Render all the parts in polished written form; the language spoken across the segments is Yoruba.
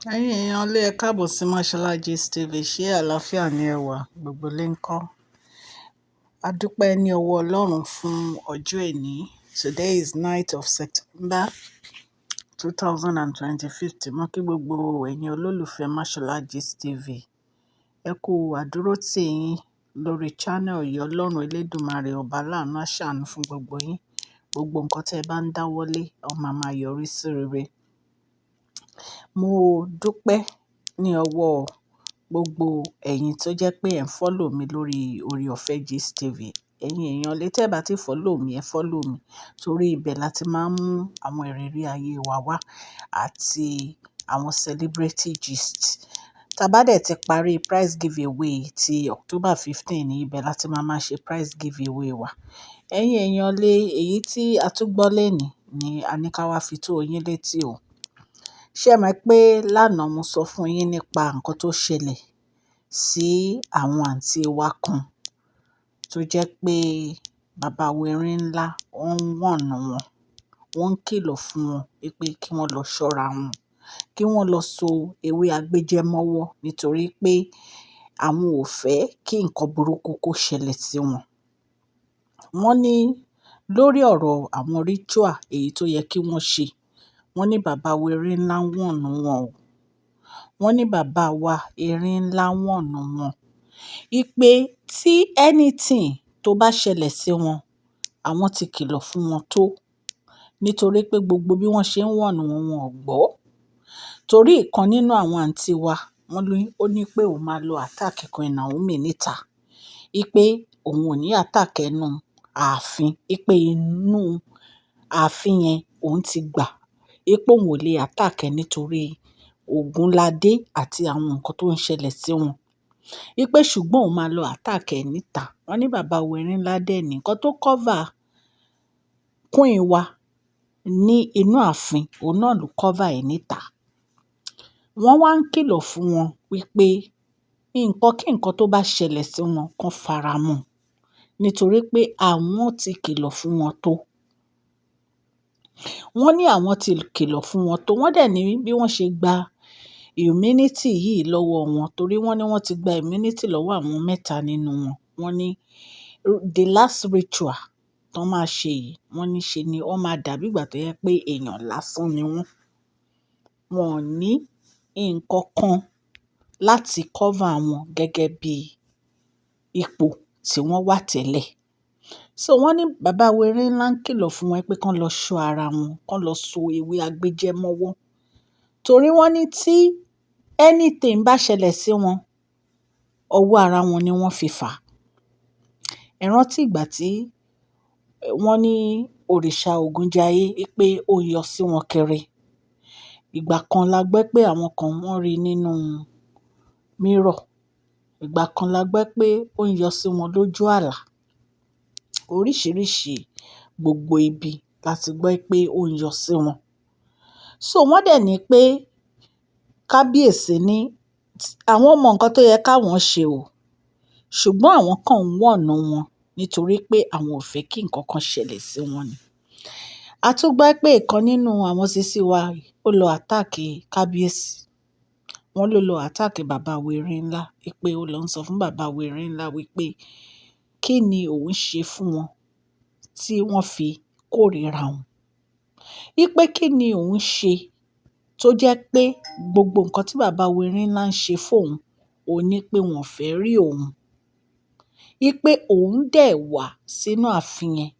Ẹ̀yin èèyàn ilé, ẹ káàbọ̀ sí Mashola Gist TV. Ṣé àlàáfíà ni ẹ wà? Gbogbo ilé ńkọ́? A dúpẹ́ ní ọwọ́ Ọlọ́run fún ọjọ́ òní. Today is 9th of September 2025. Mo kí gbogbo ẹ̀yin olólùfẹ́ Mashola Gist TV. Ẹ kú àdúrótì yín lórí channel yìí. Ọlọ́run Elédùmarè ọba láàánú á ṣàánú fún gbogbo yín. Gbogbo nǹkan tí ẹ bá ń dáwọ́lé, ó máa máa yọrí sí rere. Mo dúpẹ́ ní ọwọ́ gbogbo ẹ̀yin tó jẹ́ pé ẹ̀ ń follow mi lórí Ore Ọ̀fẹ́ Gist TV. Ẹ̀yin èèyàn lé, tí ẹ bá ti follow mi, ẹ follow mi. Torí ibẹ̀ la ti máa ń mú àwọn ìrírí ayé wa wá àti àwọn celebrity gist. Tá bá dẹ̀ ti parí prize giveaway ti October 15 ní ibẹ̀ la ti máa máa ṣe prize giveaway wa. Ẹ̀yin èèyàn lé, èyí tí a tún gbọ́ lónìí ni a ní ká wá fi tó yín létí o. Ṣé ẹ mọ̀ pé lánàá mo sọ fún yín nípa nǹkan tó ṣẹlẹ̀ sí àwọn àǹtí wa kan tó jẹ́ pé bàbá wa erin ńlá wọ́n ń warn wọn, wọ́n ń kìlọ̀ fún wọn wípé kí wọ́n lọ ṣọ́ra wọn, kí wọ́n lọ so ewé agbéjẹ́mọ́wọ́ nítorí pé àwọn ò fẹ́ kí nǹkan burúkú kó ṣẹlẹ̀ sí wọn. Wọ́n ní lórí ọ̀rọ̀ àwọn ritual èyí tó yẹ kí wọ́n ṣe, wọ́n ní bàbá wa erin ńlá ń warn wọn o. Wọ́n ní bàbá wa erin ńlá warn wọn wípé tí anything tó bá ṣẹlẹ̀ sí wọn, àwọn ti kìlọ̀ fún wọn tó. Nítorí pé gbogbo bí wọ́n ṣe ń warn wọn, wọn ò gbọ́. Torí ìkan nínú àwọn àǹtí wa, wọ́n ní ó ní pé òun máa lọ attack Queen Naomi níta. Wípé òun ò ní attack ẹnu ààfin, wípé inú ààfin yẹn òun ti gbà, wípé òun ò lè attack ẹ nítorí Ògúnládé àti àwọn nǹkan tó ń ṣẹlẹ̀ sí wọn. Wípé ṣùgbọ́n òun máa lọ attack ẹ níta. Wọ́n ní bàbá wa erin ńlá dẹ̀ ní nǹkan tó cover queen wa ní inú ààfin, òun náà ló cover ẹ̀ níta. Wọ́n wá ń kìlọ̀ fún wọn wípé nǹkan kí nǹkan tó bá ṣẹlẹ̀ sí wọn kan faramọ́. Nítorí pé àwọn ti kìlọ̀ fún wọn tó. Wọ́n ní àwọn ti kìlọ̀ fún wọn tó. Wọ́n dẹ̀ ní bí wọ́n ṣe gba immunity yìí lọ́wọ́ wọn, torí wọ́n ní wọ́n ti gba immunity lọ́wọ́ àwọn mẹ́ta nínú wọn. Wọ́n ní the last ritual tó máa ṣe yìí, wọ́n ní ṣe ni ó máa dàbí ìgbà tó jẹ́ pé èèyàn lásán ni wọ́n. Wọn ò ní nǹkan kan láti cover wọn gẹ́gẹ́ bí ipò tí wọ́n wà tẹ́lẹ̀. So wọ́n ní bàbá wa erin ńlá ń kìlọ̀ fún wọn pé kí wọ́n lọ ṣọ́ ara wọn, kí wọ́n lọ so ewé agbéjẹ́mọ́wọ́. Torí wọ́n ní tí anything bá ṣẹlẹ̀ sí wọn, ọwọ́ ara wọn ni wọ́n fi fà. Ẹ rántí ìgbà tí wọ́n ní òrìṣà Ògúnjayé wípé ó yọ sí wọn kiri. Ìgbà kan la gbọ́ pé àwọn kan wọ́n rí nínú mirror. Ìgbà kan la gbọ́ pé ó ń yọ sí wọn lójú àlá. Oríṣìíríṣìí gbogbo ibi la ti gbọ́ pé ó ń yọ sí wọn. So wọ́n dẹ̀ ní pé kábíyèsí ní àwọn mọ nǹkan tó yẹ káwọn ṣe o. Ṣùgbọ́n àwọn kan ń warn wọn nítorí pé àwọn ò fẹ́ kí nǹkan kan ṣẹlẹ̀ sí wọn ni. A tún gbọ́ pé ìkan nínú àwọn sisi wa ó lọ attack kábíyèsí. Wọ́n ló lọ attack bàbá wa erin ńlá wípé ó lọ ń sọ fún bàbá wa erin ńlá wípé kí ni òun ṣe fún wọn tí wọ́n fi kórìíra òun. Wípé kí ni òun ṣe tó jẹ́ pé gbogbo nǹkan tí bàbá wa erin ńlá ń ṣe fún òun, òun ní pé wọ́n fẹ́ rí òun. Wípé òun dẹ̀ wá sínú ààfin yẹn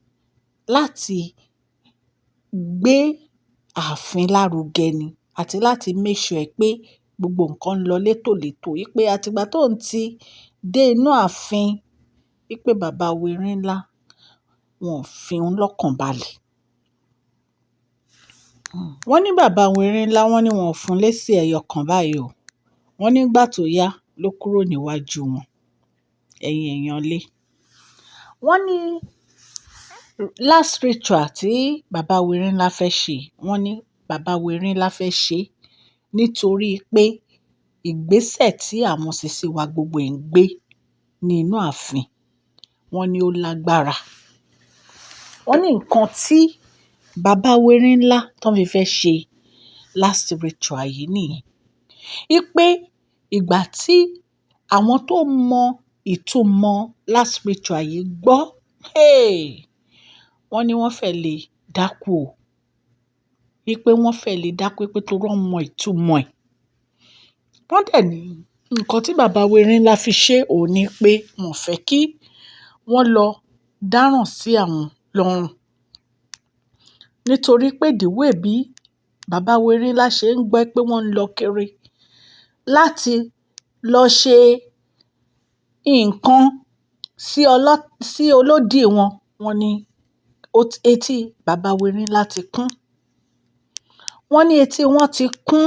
láti gbé ààfin lárugẹ ni àti láti make sure pé gbogbo nǹkan ń lọ létòlétò. Wípé àti ìgbà tó ń ti dé inú ààfin, wípé bàbá wa erin ńlá wọn ò fi òun lọ́kàn balẹ̀. Wọ́n ní bàbá wa erin ńlá wọ́n ní wọn ò fún lésì ẹyọ kan báyìí o. Wọ́n nígbà tó yá ló kúrò níwájú wọn. Ẹ̀yin èèyàn lé. Wọ́n ní last ritual tí bàbá wa erin ńlá fẹ́ ṣe, wọ́n ní bàbá wa erin ńlá fẹ́ ṣe nítorí pé ìgbésẹ̀ tí àwọn sisi wa gbogbo ń gbé ní inú ààfin, wọ́n ní ó lágbára. Wọ́n ní nǹkan tí bàbá wa erin ńlá tó fi fẹ́ ṣe last ritual yìí nìyẹn. Wípé ìgbà tí àwọn tó mọ ìtumọ̀ last ritual yìí gbọ́, hey, wọ́n ní wọ́n fẹ́ lè dákú o. Wípé wọ́n fẹ́ lè dákú wípé torí wọ́n mọ ìtumọ̀ ẹ̀. Wọ́n dẹ̀ ní nǹkan tí bàbá wa Erinla fi ṣe òun ni pé wọ́n fẹ́ kí wọ́n lọ dáràn sí àwọn lọ́rùn. Nítorí pé the way bí bàbá wa Erinla ṣe ń gbọ́ pé wọ́n ń lọ kiri láti lọ ṣe nǹkan sí olódì wọn, wọ́n ní etí bàbá wa Erinla ti kún. Wọ́n ní etí wọn ti kún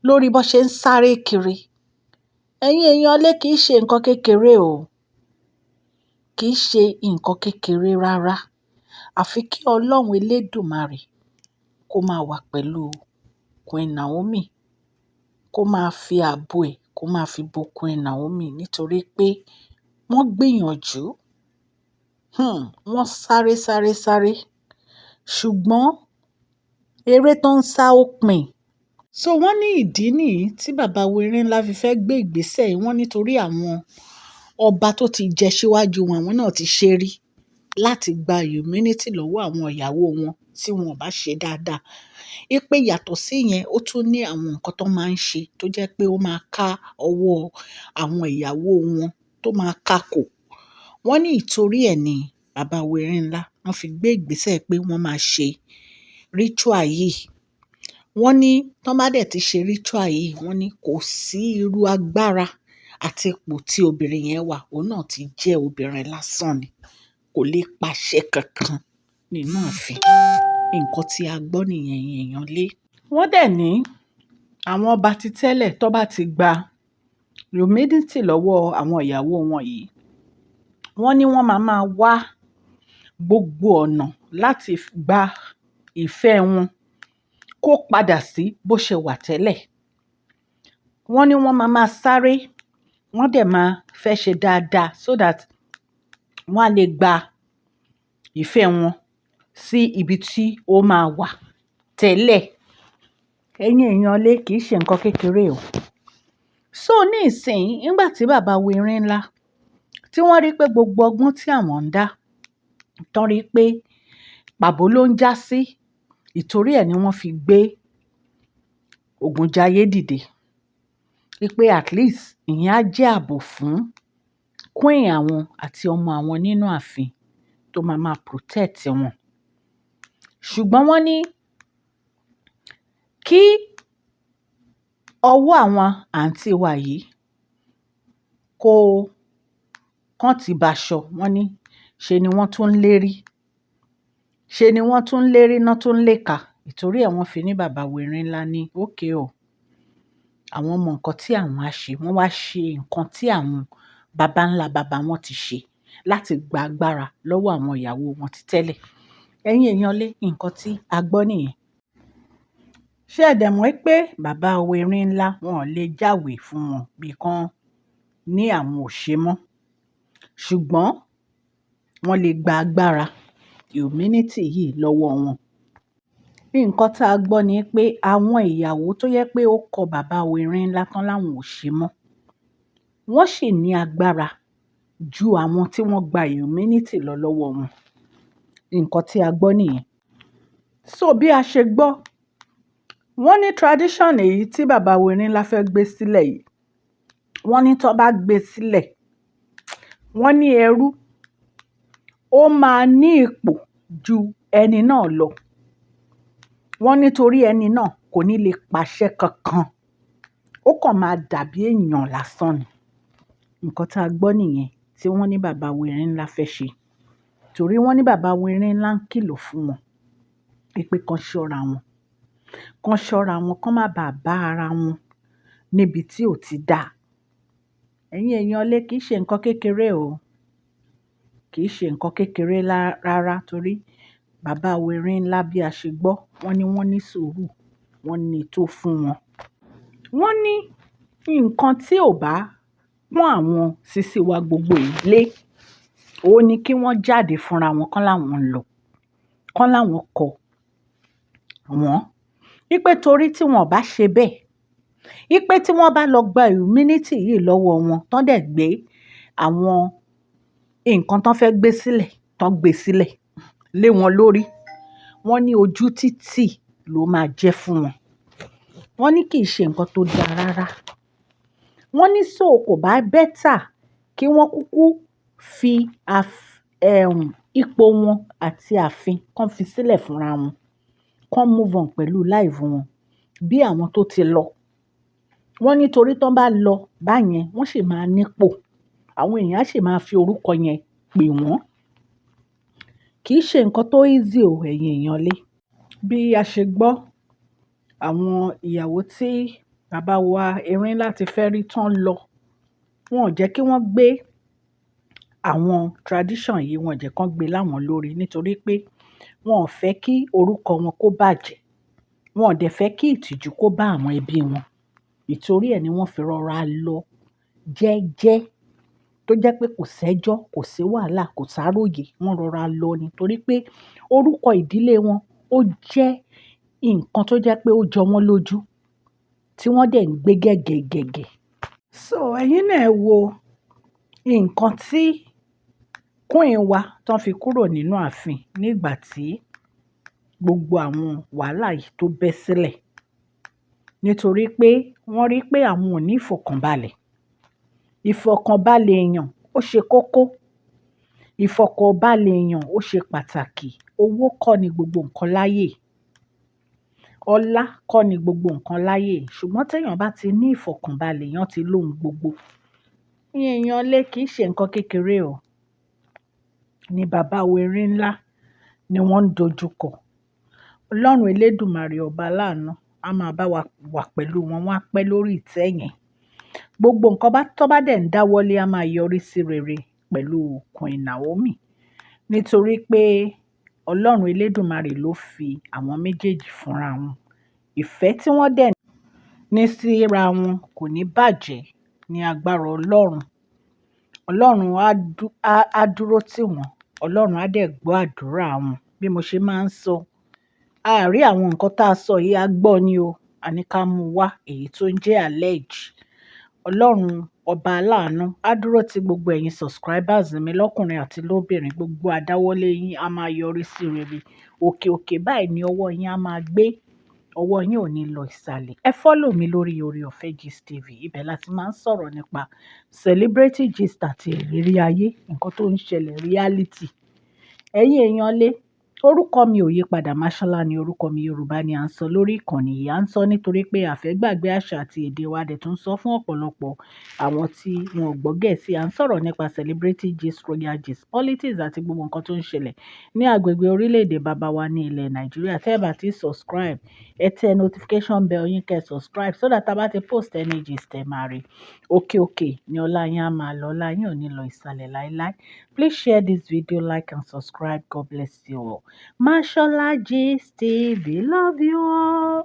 lórí bó ṣe ń sáré kiri. Ẹ̀yin èèyàn lé, kì í ṣe nǹkan kékeré o. Kì í ṣe nǹkan kékeré rárá. Àfi kí Ọlọ́run Elédùmarè kó máa wà pẹ̀lú Queen Naomi, kó máa fi ààbò ẹ̀, kó máa fi bo Queen Naomi nítorí pé wọ́n gbìyànjú, wọ́n sáré, sáré, sáré. Ṣùgbọ́n eré tó ń sá ó pin. So wọ́n ní ìdí nìyí tí bàbá wa Erinla fi fẹ́ gbé ìgbésẹ̀ yìí. Wọ́n nítorí àwọn ọba tó ti jẹ síwájú wọn, àwọn náà ti ṣe rí láti gba immunity lọ́wọ́ àwọn ìyàwó wọn tí wọ́n ò bá ṣe dáadáa. Wípé yàtọ̀ sí yẹn, ó tún ní àwọn nǹkan tó máa ń ṣe tó jẹ́ pé ó máa ká ọwọ́ àwọn ìyàwó wọn tó máa kakò. Wọ́n ní ìtorí ẹ̀ ni bàbá wa Erinla wọ́n fi gbé ìgbésẹ̀ pé wọ́n máa ṣe ritual yìí. Wọ́n ní tí wọ́n bá dẹ̀ ti ṣe ritual yìí, wọ́n ní kò sí irú agbára àti ipò tí obìnrin yẹn wà, òun náà ti jẹ́ obìnrin lásán ni. Kò lè pàṣẹ kankan nínú ààfin. Nǹkan tí a gbọ́ nìyẹn, ẹ̀yin èèyàn lé. Wọ́n dẹ̀ ní àwọn ọba ti tẹ́lẹ̀ tó bá ti gba immunity lọ́wọ́ àwọn ìyàwó wọn yìí, wọ́n ní wọ́n máa máa wá gbogbo ọ̀nà láti gba ìfẹ́ wọn kó padà sí bó ṣe wà tẹ́lẹ̀. Wọ́n ní wọ́n máa máa sáré, wọ́n dẹ̀ máa fẹ́ ṣe dáadáa so that wọ́n á lè gba ìfẹ́ wọn sí ibi tí ó máa wà tẹ́lẹ̀. Ẹ̀yin èèyàn lé, kì í ṣe nǹkan kékeré o. So ní ìsìn, nígbà tí bàbá wa Erinla tí wọ́n rí pé gbogbo ọgbọ́n tí àwọn ń dá, tán rí pé pàbó ló ń já sí, ìtorí ẹ̀ ni wọ́n fi gbé Ògúnjáyé dìde. Wípé at least ìyẹn á jẹ́ ààbò fún queen àwọn àti ọmọ àwọn nínú ààfin tó máa máa protect wọn. Ṣùgbọ́n wọ́n ní kí ọwọ́ àwọn àǹtí wa yìí kó kàn tí báṣọ, wọ́n ní ṣe ni wọ́n tún ń lérí. Ṣe ni wọ́n tún ń lérí náà tún ń léka. Ìtorí ẹ̀ wọ́n fi ní bàbá wa Erinla ní okay o. Àwọn mọ nǹkan tí àwọn á ṣe. Wọ́n wá ṣe nǹkan tí àwọn bàbá ńlá bàbá wọn ti ṣe láti gba agbára lọ́wọ́ àwọn ìyàwó wọn ti tẹ́lẹ̀. Ẹ̀yin èèyàn lé, nǹkan tí a gbọ́ nìyẹn. Ṣé ẹ dẹ̀ mọ̀ pé bàbá wa Erinla wọn ò lè jáwèé fún wọn bí kan ní àwọn ò ṣe mọ́. Ṣùgbọ́n wọ́n lè gba agbára immunity yìí lọ́wọ́ wọn. Nǹkan tí a gbọ́ ni pé àwọn ìyàwó tó yẹ pé ó kọ bàbá wa Erinla tán láwọn ò ṣe mọ́, wọ́n sì ní agbára ju àwọn tí wọ́n gba immunity lọ lọ́wọ́ wọn. Nǹkan tí a gbọ́ nìyẹn. So bí a ṣe gbọ́, wọ́n ní tradition èyí tí bàbá wa Erinla fẹ́ gbé sílẹ̀ yìí. Wọ́n ní tó bá gbé sílẹ̀, wọ́n ní ẹrú ó máa ní ipò ju ẹni náà lọ. Wọ́n ní torí ẹni náà kò ní lè pàṣẹ kankan. Ó kàn máa dàbí èèyàn lásán ni. Nǹkan tí a gbọ́ nìyẹn tí wọ́n ní bàbá wa Erinla fẹ́ ṣe. Torí wọ́n ní bàbá wa Erinla ń kìlọ̀ fún wọn wípé kàn ṣọ́ra wọn. Kàn ṣọ́ra wọn, kàn má bàa bá ara wọn níbi tí ò ti dá. Ẹ̀yin èèyàn lé, kì í ṣe nǹkan kékeré o. Kì í ṣe nǹkan kékeré rárá torí bàbá wa Erinla bí a ṣe gbọ́, wọ́n ní wọ́n ní sùúrù, wọ́n ní tó fún wọn. Wọ́n ní nǹkan tí ò bá pọ́n àwọn sísí wa gbogbo yìí lé, òun ní kí wọ́n jáde fúnra wọn kán láwọn ń lọ, kán láwọn kọ wọ́n. Wípé torí tí wọ́n ò bá ṣe bẹ́ẹ̀, Ipe tí wọ́n bá lọ gba immunity yìí lọ́wọ́ wọn, tán dẹ̀ gbé àwọn nǹkan tán fẹ́ gbé sílẹ̀, tán gbé sílẹ̀ lé wọn lórí. Wọ́n ní ojú títì ló máa jẹ́ fún wọn. Wọ́n ní kì í ṣe nǹkan tó dáa rárá. Wọ́n ní so kò bá better kí wọ́n kúkú fi ipò wọn àti ààfin kan fi sílẹ̀ fúnra wọn, kan move on pẹ̀lú life wọn bí àwọn tó ti lọ. Wọ́n ní torí tí wọ́n bá lọ báyẹn, wọ́n sì máa nípò. Àwọn èèyàn á sì máa fi orúkọ yẹn pè wọ́n. Kì í ṣe nǹkan tó easy o, ẹ̀yin èèyàn lé. Bí a ṣe gbọ́, àwọn ìyàwó tí bàbá wa Erinla ti fẹ́ rí tán lọ, wọ́n ò jẹ́ kí wọ́n gbé àwọn tradition yìí, wọ́n ò jẹ́ kí wọ́n gbé láwọn lórí nítorí pé wọ́n ò fẹ́ kí orúkọ wọn kó bàjẹ́. Wọn ò dẹ̀ fẹ́ kí ìtìjú kó bá àwọn ẹbí wọn. Ìtorí ẹ ni wọ́n fi rọra lọ jẹ́ẹ́jẹ́ tó jẹ́ pé kò sẹ́jọ́, kò sí wàhálà, kò sáròyé. Wọ́n rọra lọ ni torí pé orúkọ ìdílé wọn ó jẹ́ nǹkan tó jẹ́ pé ó jọ wọ́n lójú tí wọ́n dẹ̀ ń gbé gẹ́gẹ́gẹ́gẹ́. So ẹ̀yin náà ẹ wo nǹkan tí queen wa tán fi kúrò nínú ààfin nígbà tí gbogbo àwọn wàhálà yìí tó bẹ́ sílẹ̀. Nítorí pé wọ́n rí pé àwọn ò ní ìfọ̀kànbalẹ̀. Ìfọ̀kànbalẹ̀ èèyàn ó ṣe kókó. Ìfọ̀kànbalẹ̀ èèyàn ó ṣe pàtàkì. Owó kọ́ ni gbogbo nǹkan láyé. Ọlá kọ́ ni gbogbo nǹkan láyé. Ṣùgbọ́n tí èèyàn bá ti ní ìfọ̀kànbalẹ̀, èèyàn ti lóhun gbogbo. Ẹ̀yin èèyàn lé kì í ṣe nǹkan kékeré o. Ni bàbá wa Erinla ni wọ́n ń dojú kọ. Ọlọ́run elédùmarè ọba aláàánú á máa bá wa wà pẹ̀lú wọn, wọ́n á pẹ́ lórí ìtẹ́ yẹn. Gbogbo nǹkan bá tó bá dẹ̀ ń dáwọ́lé á máa yọrí sí rere pẹ̀lú Queen Naomi. Nítorí pé Ọlọ́run elédùmarè ló fi àwọn méjèèjì fúnra wọn. Ìfẹ́ tí wọ́n dẹ̀ ní síra wọn kò ní bàjẹ́ ní agbára Ọlọ́run. Ọlọ́run á dúró tì wọ́n. Ọlọ́run á dẹ̀ gbọ́ àdúrà wọn. Bí mo ṣe máa ń sọ, a rí àwọn nǹkan tá a sọ yìí, a gbọ́ ni o. A ní ká mú wá èyí tó ń jẹ́ allege. Ọlọ́run ọba aláàánú á dúró ti gbogbo ẹ̀yin subscribers mi lọ́kùnrin àti lóbìnrin. Gbogbo àdáwọ́lé yín á máa yọrí sí rere. Òkè òkè báyìí ni ọwọ́ yín á máa gbé. Ọwọ́ yín ò ní lọ ìsàlẹ̀. Ẹ follow mi lórí Ore Ọ̀fẹ́ Gist TV. Ibẹ̀ la ti máa ń sọ̀rọ̀ nípa celebrity gist àti ìrírí ayé, nǹkan tó ń ṣẹlẹ̀, reality. Ẹ̀yin èèyàn lé, orúkọ mi ò yípadà, Mashola ni orúkọ mi. Yorùbá ni à ń sọ lórí ìkànnì yìí. À ń sọ nítorí pé a fẹ́ gbàgbé àṣà àti èdè wa dẹ̀ tún sọ fún ọ̀pọ̀lọpọ̀ àwọn tí wọn ò gbọ́ Gẹ̀ẹ́sì. À ń sọ̀rọ̀ nípa celebrity gist, royal gist, politics àti gbogbo nǹkan tó ń ṣẹlẹ̀ ní agbègbè orílẹ̀-èdè bàbá wa ní ilẹ̀ Nàìjíríà. Tẹ́ ẹ bá ti subscribe, ẹ tẹ notification bell yín kẹ́ subscribe so that tí a bá ti post any gist ẹ máa rí. Òkè òkè ni ọlá yín á máa lọ, ọlá yín ò ní lọ ìsàlẹ̀ láíláí. Please share this video, like and subscribe. God bless you all. Mashola Gist TV. Love you all.